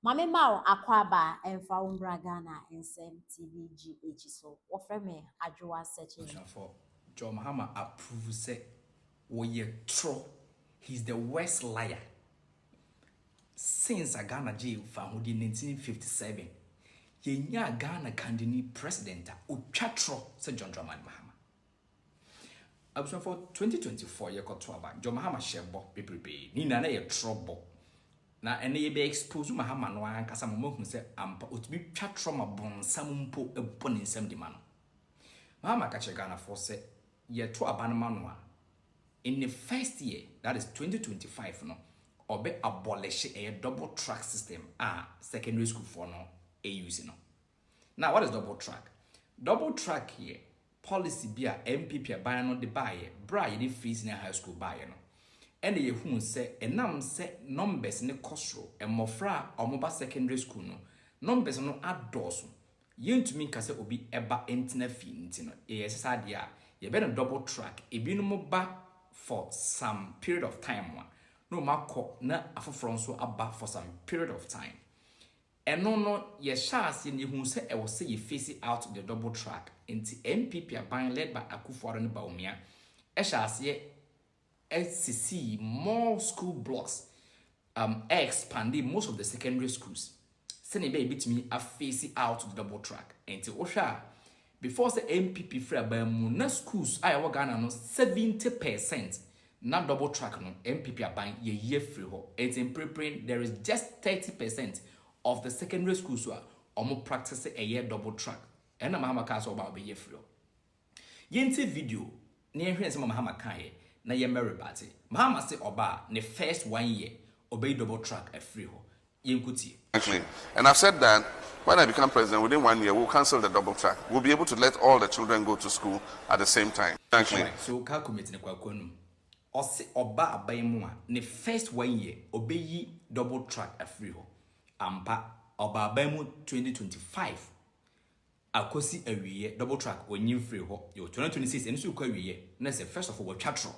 Maame ma wo akwaaba ɛmfa wo mbra Ghana Nsɛm TV GH so. Wɔfrɛ me Adwoa Sɛkyɛ. Abusuafoɔ, John Mahama approve sɛ wɔyɛ torɔ. He's the worst liar since a Ghana gyee fahodie 1957. Yɛnyaa Ghana kandini president a ɔtwa torɔ sɛ John Dramani Mahama. Abusuafoɔ, 2024 yɛkɔto aba, John Mahama hyɛ bɔ bebrebee. Ne nyinaa na yɛ torɔ bɔ. Na ɛnɛ yɛbɛ expose Mahama no ankasa ma moahu sɛ ampa ɔtumi twa torɔ ma bonsam mpo bɔ ne nsam de ma no. Mahama ka kyerɛ Ghanafoɔ sɛ yɛto aba no ma no a, in the first year, that is 2025 no, ɔbɛ abolish ɛyɛ double track system a secondary school foɔ no use no. Now, what is double track? Double track yɛ policy bi a NPP aban no de baeɛ berɛ a yɛde free senior high school baeɛ no. Ɛna yɛhuu sɛ ɛnam sɛ numbers ne kɔ soro, mmɔfra a wɔba secondary school no, numbers no adɔɔso. Yɛntumi nka sɛ obi ɛba ntena fie nti no, yɛyɛ sɛ saa adeɛ a yɛbɛ no double track. Ebinom ba for some period of time a, na wɔn akɔ na afoforɔ nso aba for some period of time. Ɛno no, yɛhyɛ aseɛ no, yɛhu sɛ ɛwɔ sɛ yɛ phase out the double track. Nti NPP aban led by Akufo-Addo ne Bawumia ɛhyɛ aseɛ ɛsisi more school blocks, expanding most of the secondary schools sɛnea ɛbɛyɛ ebitumi aphase out the double track. Nti wohwɛ a, before sɛ NPP firi aban mu na schools a ɛwɔ Ghana no, 70% na double track no, NPP aban yɛyi afiri hɔ. Nti mprempren there is just 30% of the secondary schools a wɔn practice ɛyɛ double track. Ɛna Mahama kaa sɛ ɔba ɔbɛyi afiri hɔ. Yɛntie video na yɛhwɛ nsɛm a Mahama kaeɛ na yɛmmɛ rebate. Mahama se ɔba a, ne first one year ɔbɛyi double track afiri hɔ. Yɛnkotie. Actually, and I've said that when I become president, within one year, we'll cancel the double track. We'll be able to let all the children go to school at the same time. Actually. Right, so calculate ne kwakwa num. Ɔse ɔba aban mu a, ne first one year ɔbɛyi double track afiri hɔ. Ampa, ɔba aban mu 2025 akosi awieɛ, double track onyi mfiri hɔ. Yɛ 2026 ɛno nso kɔ awieɛ na sɛ first of all wɔtwa torɔ.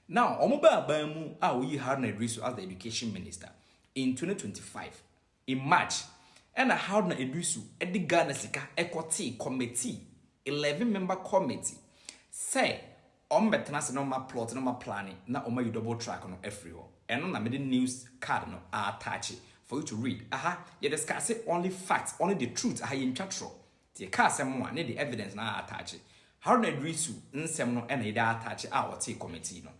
Now, ɔmo ba aban mu a, oyi Haruna Iddrisu as the education minister in 2025 in March, ɛna Haruna Iddrisu ɛde Ghana sika ɛkɔtee committee, 11 member committee, sɛ ɔmo bɛtena ase na ɔmo plot na ɔmo plan na ɔmo ayi double track no afiri hɔ. Ɛno na mede news card no attach for you to read. Aha yɛ discuss only facts, only the truth. Aha yɛntwa torɔ. Nti yɛka asɛm a, ne de evidence na attach. Haruna Iddrisu nsɛm no ɛna yɛde attach a ɔte committee no,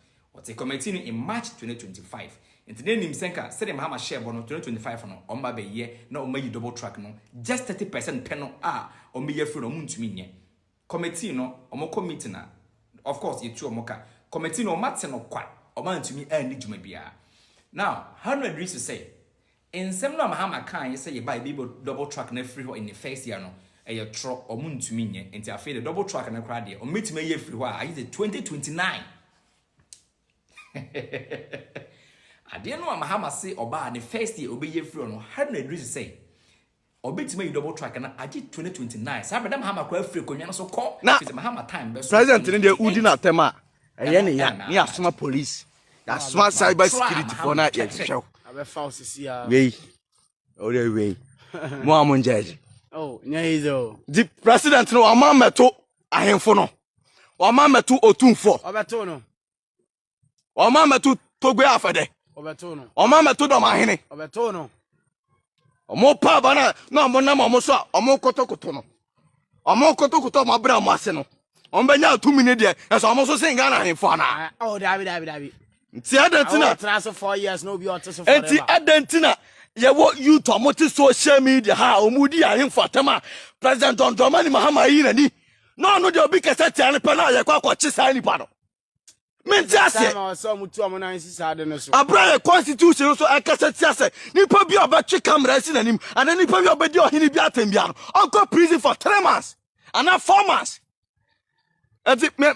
ɔte committee no in March 2025. Nti ne nim sɛ nka sɛdeɛ Mahama hyɛ bɔ no, 2025 no ɔmo ba bɛyɛ na ɔmo ayi double track no just 30% pɛ no a ɔmo yɛ afiri no, ɔmo ntumi nyɛ. Committee no, ɔmo kɔ meeting a, of course yɛtu ɔmo ka. Committee no, ɔmo ate no kwa, ɔmo antumi anni dwuma biara. Now, Haruna Iddrisu sɛ nsɛm no a Mahama kan yɛ sɛ yɛba ebi double track na afiri hɔ in the first year no ɛyɛ torɔ, ɔmo ntumi nyɛ. Nti afei de double track no koraa deɛ, ɔmo betumi ayi afiri hɔ a, ayi sɛ 2029. Adeɛ no a Mahama se ɔbaa ne first year ɔbɛyi afiri hɔ no, Haruna Iddrisu sɛ ɔbɛtumi ayi double track na agye 2029. Saa bɛda Mahama koraa afiri akonnwa no so kɔ. Na firi sɛ Mahama time bɛ so. President no deɛ, wodi n'atɛm a ɛyɛ ne ya Ɛna ne yɛasoma police, yɛasoma cyber security foɔ na yɛhwehwɛ wo. Abɛfa wo sisi a. Wei ɔde wei mo a mo ngyɛgye. Oh, nyɛ easy o. Nti president no wama mmɛto ahemfo no, wama mmɛto otumfoɔ. Ɔbɛto no. Wama mmɛto Togbe Afɛdɛ. Ɔbɛto no. Ɔma mmɛto Dɔmahene. Ɔbɛto no. Ɔmo pa aba na ɔmo nam ɔmo so a ɔmo kotokoto no, ɔmo kotokoto, ɔmo abere ɔmo ase no, ɔmo bɛnya atumi ne deɛ ɛsɛ ɔmo so sen Ghana ahemfo anaa? Ah, oh, dabi, dabi, dabi. Nti ɛdɛn ti na Awo tena so 4 years na obi ɔte so nti forever. Ɛdɛn ti na yɛwɔ youth a ɔmo te social media ha a ɔmo di ahemfo atɛm a President John Dramani Mahama yi n'ani na ɔno deɛ, obi kɛsɛ tia ne pɛ na yɛkɔ akɔkye saa nipa no? Mente aseɛ. Time a ɔsɛ ɔmo tu ɔmo nan si saa de no so. Abira yɛ constitution nso ɛkasa tia sɛ nipa bi a ɔbɛtwe camera asi n'anim anaa nipa bi a ɔbɛdi ɔhene bi atɛm bia no, ɔnkɔ prison for 3 months anaa 4 months. Ɛnti me,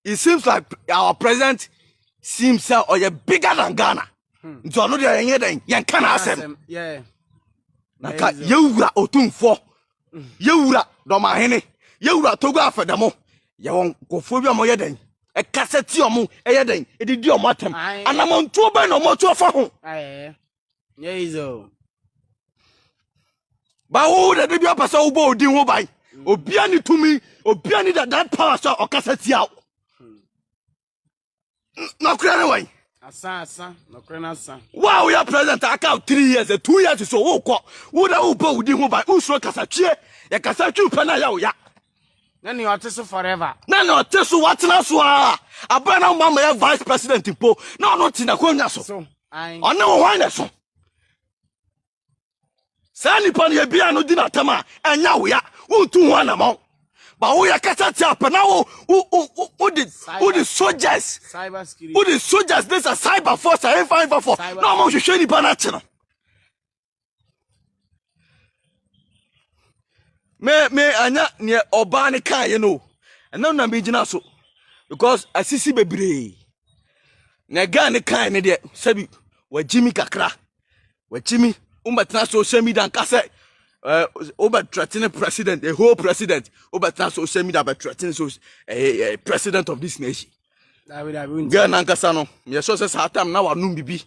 it seems like our president seems sɛ ɔyɛ bigger than Ghana. Nti ɔno deɛ, yɛnyɛ dɛn yɛnka n'asɛm. Na ka yɛwura Otumfoɔ, yɛwura Dɔmahene, yɛwura Togo Afɛdɛmo, yɛwɔ nkɔfoɔ bi a ɔmoyɛ dɛn ɛkasa ti ɔmo ɛyɛ dɛn ɛdidi ɔmo atɛm. Aye. Anamontuo bɛn na ɔmo atu afa ho? Aye. Nyɛ easy o. Ba wo de de bi ɔpɛ sɛ wobɔ odin ho ban. Obia ne tumi, obia ne that that power sɛ ɔkasa tia wo. Nɔkorɛ ne wɔn. Asa asa, nɔkorɛ no asa. Wo a woyɛ president aka wo 3 years, 2 years so wokɔ. Wo na wobɔ wo din ho ban, wosuro kasatwie. Yɛ kasa twi pɛ na yɛ wo ya. Na nea ɔte so forever. Na nea ɔte so watena so a, abere na woma yɛ vice president mpo, na ɔno te n'akonnwa so. So, ae. Ɔne wo hwan na ɛso? Saa nipa no yɛbia no di n'atam a, ɛnyɛ wo ya. Wontu ho anamɔn. Ba woyɛ kasa tia pɛ na wo wo wo wode wode soldiers Cyber security. wode soldiers ne sɛ cyber force a ɛmfa ɛmfa fo na ɔmo hwehwɛ nipa no akye no. Me me anya neɛ ɔbaa no kaeɛ no ɛno na megyina so because asisi bebree na guy no kaeɛ no deɛ sɛbi wagyi mi kakra wagyi mi wobɛtena social media nka sɛ eh, wobɛtrɛtene president a whole president wobɛtena social media bɛtrɛtene so eh, eh, president of this nation Dabi dabi wonti. Girl nankasa no meyɛ sure sɛ saa time na wanom bibi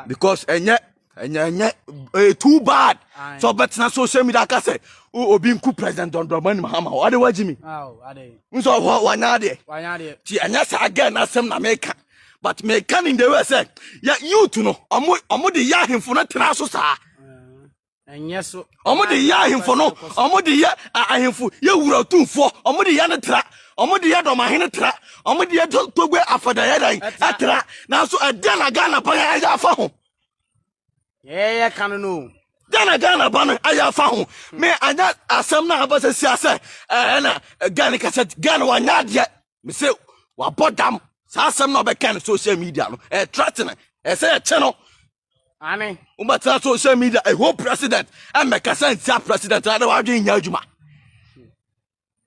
because ɛnyɛ ɛnyɛ ɛnyɛ ɛyɛ too bad sɛ ɔbɛtena social media aka sɛ obi nku president John Dramani Mahama ɔde wagye mi nso ɔhɔ wanya adeɛ ti ɛnyɛ saa girl n'asɛm na meka but meka ne the way sɛ yɛ youth no ɔmo ɔmo de yɛ ahemfo no tena so saa. Ɛnyɛ so. Wɔn de yɛ ahemfo no, wɔn de yɛ ahemfo yɛ wura otumfoɔ, wɔn de yɛ ne tra, wɔn de yɛ dɔmahene tra, wɔn de yɛ togbe afɔdayɛ dan ɛtra. Nanso ɛdeɛ na Ghana ban ayɛ afa ho. Yɛyɛ ka no no. Deɛ na Ghana ban ayɛ afa ho. Me anya asɛm na aba sɛ sia sɛ ɛna Ghana kasa Ghana wanya adeɛ. Me se wabɔ dam. Saa asɛm na ɔbɛka no social media no. Ɛyɛ threatening. Ɛsɛ yɛkyɛ no. Ane. Wobɛtena social media a whole president ɛmmɛkasa ntia president na de wadwen nyɛ adwuma.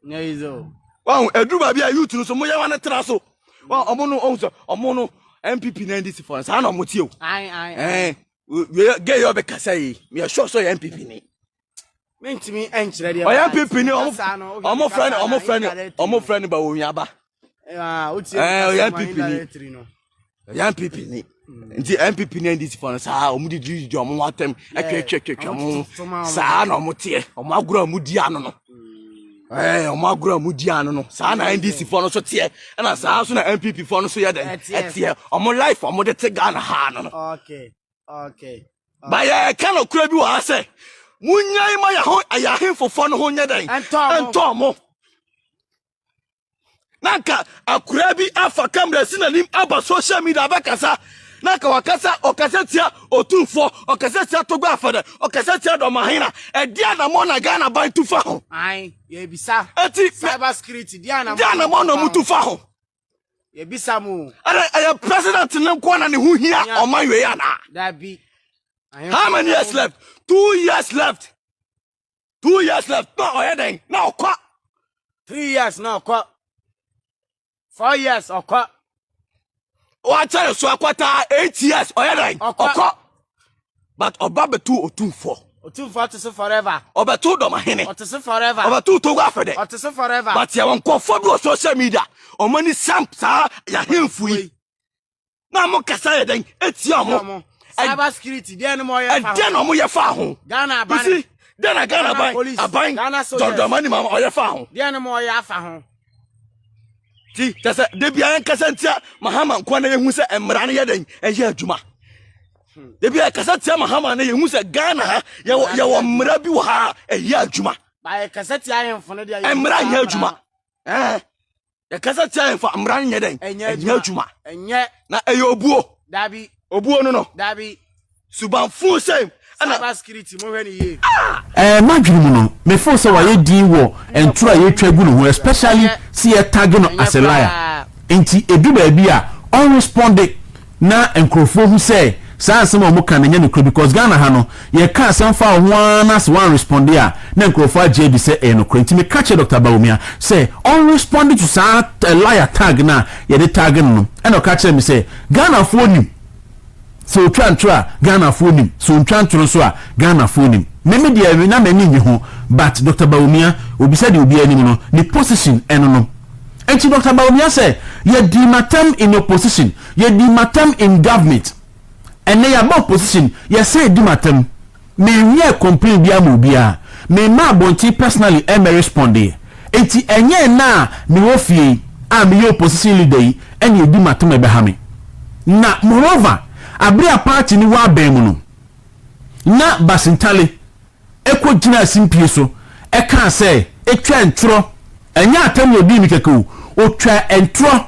Nyɛ easy o. Wɔn aduru baabi a youth no so moyɛ wɔn tena so. Wɔn ɔmo no ɔmo sɛ ɔmo no NPP na NDC fo saa na ɔmo tie o. Ae ae. Ɛn wei gay yɛ ɔbɛkasa yi meyɛ sure sɛ ɔyɛ NPP ni. Mentumi nkyerɛ deɛ. Ɔyɛ NPP ni ɔmo ɔmo frɛ no ɔmo frɛ no ɔmo frɛ no Bawumia ba. Ɛɛ ɔyɛ NPP ni. Ɔyɛ NPP ni. Nti NPP ne NDC fo no saa ɔmo de didi ɔmo ho atɛm ɛtwetwetwetwe ɔmo ho saa na ɔmo teɛ ɔmo agorɔ a ɔmo di ano no. Ɛɛ ɔmo agorɔ a ɔmo di ano no saa na NDC fo no so teɛ ɛna saa nso na NPP fo no so yɛ dɛ ɛteɛ ɔmo life ɔmo de te Ghana ha no no. Okay. Okay. Ba yɛka nɔkorɛ bi wɔ ha sɛ monyae ma yɛ ho ɛyɛ ahemfofoɔ no ho nyɛ dɛn ɛntɔ mo na nka akora bi afa kamera si n'anim aba social media abɛkasa na nka wakasa ɔkasa tia otumfoɔ ɔkasa tia Togo afɛdɛ ɔkasa tia dɔmahena ɛde anamɔ na Ghana ban tu fa ho Ae, yɛbisa. Eti cyber security di anamɔ. Di anamɔ na ɔmo tu fa ho. Yɛbisa mo. Ɛdɛ ɛyɛ president ne nko na ne ho hia ɔman wei anaa? Dabi. How many years left? 2 years left. 2 years left. Na ɔyɛ dɛn? Na ɔkɔ. 3 years na ɔkɔ. 4 years ɔkɔ. Wakyɛre so akwata 8 years ɔyɛ dɛn? Ɔkɔ. But ɔba bɛtu otumfoɔ. Otumfoɔ te so forever. Ɔbɛtu dɔmahene. Ɔte so forever. Ɔbɛtu Togo afɛdɛ. Ɔte so forever. But yɛwɔ nkurɔfoɔ bi wɔ social media. Ɔmo ani sam saa yɛahemfo yi. Na mo kasa yɛ dɛn etia ɔmo. Cyber security deɛ no mo yɛ fa ho. Ɛdeɛ na ɔmo yɛ fa ho. Ghana aban. You see, deɛ na Ghana aban aban John Dramani Mahama ɔyɛ fa ho. Deɛ no mo ɔyɛ afa ho. Ti kyɛ sɛ debi ayɛ nkasa ntia Mahama nkoa na yɛhu sɛ mmara no yɛ dɛn ɛyɛ adwuma. Debi ayɛ kasa tia Mahama na yɛhu sɛ Ghana ha yɛwɔ yɛwɔ mmara bi wɔ ha a ɛyɛ adwuma. Ba kasa tia ahemfo no deɛ. Mmara nyɛ adwuma. Ɛɛ yɛkasa tia ahemfo mmara no nyɛ dɛn ɛnyɛ adwuma. Ɛnyɛ. Na ɛyɛ obuo. Dabi. Obuo no no. Dabi. Subanfo sɛ ɛna. Cyber security mo hwɛ ne yie. Ɛɛ m'adwene mu no, me feel sɛ wayɛ din wɔ ntoro a yɛtwa gu ne ho especially sɛ yɛ tag no as a liar nti ɛdu baabi a ɔnresponde na nkurɔfoɔ hu sɛ saa nsɛm a wɔka no nyɛ nokorɛ because Ghana ha no yɛka asɛm fa wo ho ara na sɛ woanresponde a na nkurɔfoɔ agye adi sɛ ɛyɛ nokorɛ nti meka kyerɛ Doctor Bawumia sɛ ɔnresponde to saa liar tag no a yɛde tag no no ɛna ɔka kyerɛɛ me sɛ Ghanafoɔ nim Sɛ otwa ntoro a Ghanafoɔ nim, sɛ ontwa ntoro nso a Ghanafoɔ nim. Me me deɛ na m'ani nnye ho but Doctor Bawumia obisa deɛ obiara nim no, ne position ɛno no. Nti Doctor Bawumia sɛ yɛdii m'atɛm in opposition, yɛdii m'atɛm in government. Ɛnnɛ yɛaba opposition, yɛsan di m'atam. Mennyɛɛ complain biara ma obiara. Memmaa abɔnten personally ɛmmɛ respondeɛ. Enti ɛnyɛ ɛnnɛ a mewɔ fie yi a meyɛ opposition leader yi ɛna ɛdi m'atam a ɛbɛha me. Na moreover, abere a party no wɔ abɛn mu no, na Basintale kɔgyinaa simpie so kaa sɛ ɛtwa ntorɔ, ɛnyɛ atɛm na ɔdii me kɛkɛ o, ɔtwaa ntorɔ,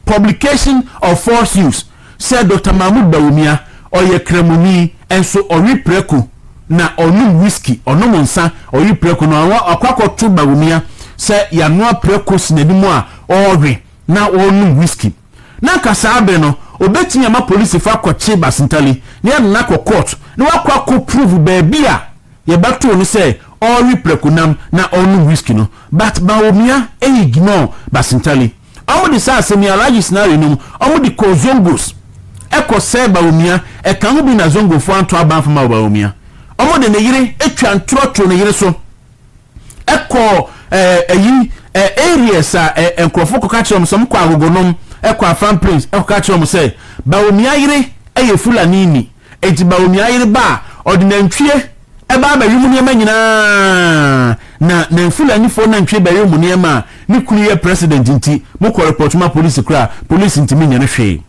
publication of false news, sɛ Doctor Mahmood Bawumia ɔyɛ Kramoni nso ɔwe prako na ɔnom whisky, ɔnom nsa, ɔwe prako na wakɔ akɔto Bawumia sɛ yɛanoa prako si n'anim a ɔrewe na ɔrenom whisky. Na anka saa bere no obetumi ama polisifo akɔkye Basintale na yɛde no akɔ court na wakɔ akɔ prove baabi a yɛbɛtoo no sɛ ɔrewe prakonam na ɔrenom whisky no. But Bawumia ignore Basintale. Wɔde saa asɛm yi, Alhaji scenario no mu, wɔde kɔɔ Zongos ɛkɔ sɛɛ Bawumia, ɛka ho bi na Zongofoɔ anto aba amfa ma Bawumia. Wɔde ne yere twa ntorɔ too ne yere so. Ɛkɔ ɛɛ ɛyi ɛɛ areas a ɛ nkurɔfoɔ kɔka kyerɛ wɔn sɛ wɔkɔ Agogonom, ɛkɔ Afram Plains, ɛkɔka kyerɛ wɔn sɛ Bawumia yere yɛ Fulani ni, enti Bawumia yere ba a, ɔde nantwie ɛba abɛwe mu nneɛma nyinaa, na na Fulanifoɔ nantwie bɛwe mu nneɛma a, ne kunu yɛ president nti, mokɔ report ma polisi koraa a, polisi ntumi nyɛ no hwee.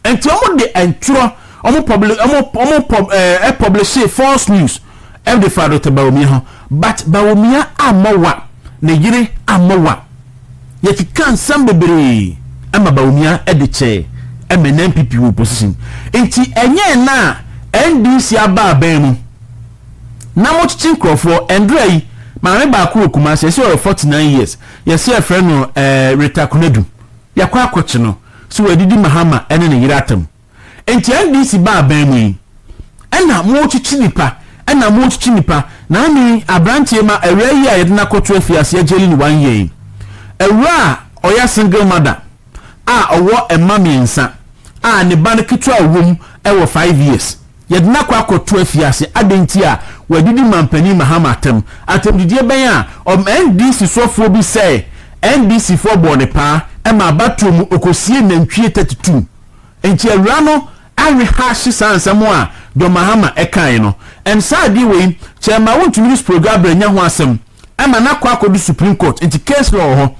Nti ɔmo de ntorɔ, ɔmo publi ɔmo ɔmo pub ɛɛ publishee false news ɛde faa Doctor Bawumia ho. But Bawumia ammɔ wa, ne yere ammɔ wa. Yɛkeka nsɛm bebree ɛma Bawumia ɛde kyɛɛ ɛma ɛnɛ NPP wɔ opposition. Nti ɛnyɛ ɛnɛ a NDC aba aban mu na mo kyekye nkorɔfoɔ. Ɛndra yi, maame baako wɔ Kumasi, yɛse ɔyɛ 49 years, yɛse yɛfrɛ no ɛɛ Rita Konadu. Yɛakɔ akɔkye no sɛ wadidi Mahama ne ne yere atam. Enti NDC baa aban mu yi, ɛna morekyekye nipa, ɛna morekyekye nipa. Na ame abranteɛ ma awura yi a yɛde no akɔto afiase agyeli no one year yi. Awura a ɔyɛ single mother a ɔwɔ mma miensa a ne ba no ketewa a ɔwɔ mu wɔ 5 years. Yɛde no akɔ akɔto afiase adɛn nti a wadidi Mampanin Mahama atɛm? Atɛmdidie bɛn a ɔm NDC soɔfoɔ bi sɛ NDC foɔ bɔɔ no paa ma abatoɔ mu ɔkɔsiee nantwie 32. Nti awura no arehash saa nsɛm a John Mahama kaeɛ no. And saa adeɛ wei Chairman wontumi ne Spro Gabriel nya ho asɛm ma no akɔ akɔdu Supreme Court nti case law wɔ hɔ.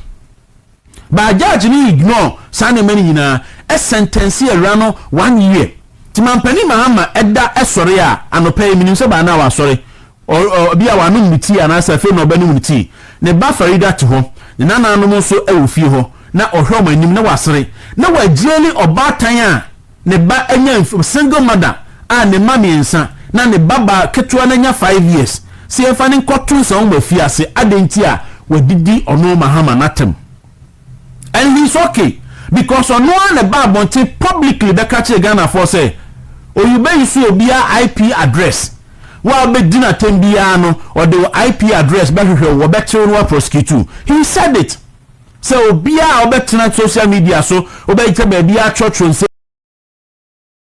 But judge no ignore saa nneɛma no nyinaa, sɛntɛnse awura no one year. Nti Mampanin Mahama da sɔre a, anɔpa yi menim sɛ by now wasɔre, ɔ ɔ bi a wanom ne tea anaasɛ afei na ɔbɛnom ne tea. Ne ba Farida te hɔ, ne nananom nso wɔ fie hɔ, na ɔhwɛ wɔn anim na wasere. Na wagyeli ɔbaatan a ne ba anya mfe, single mother a ne mma miensa na ne ba baa ketewa no anya five years sɛ yɛmfa no nkɔto nsawam afiase adɛn nti a wadidi ɔno Mahama no atɛm and he is okay because ɔno ara na ɛbaa abɔnten publicly bɛka kyerɛ Ghanafoɔ sɛ oyubeyi so obiara IP address wo a wobɛdi no atɛm biara no ɔde wo IP address bɛhwehwɛ wo wɔbɛkyew no wa prosecute wo. He said it sɛ obiara a wobɛtena social media so wobɛkyɛ baabi atwerɛtwerɛ nsɛm.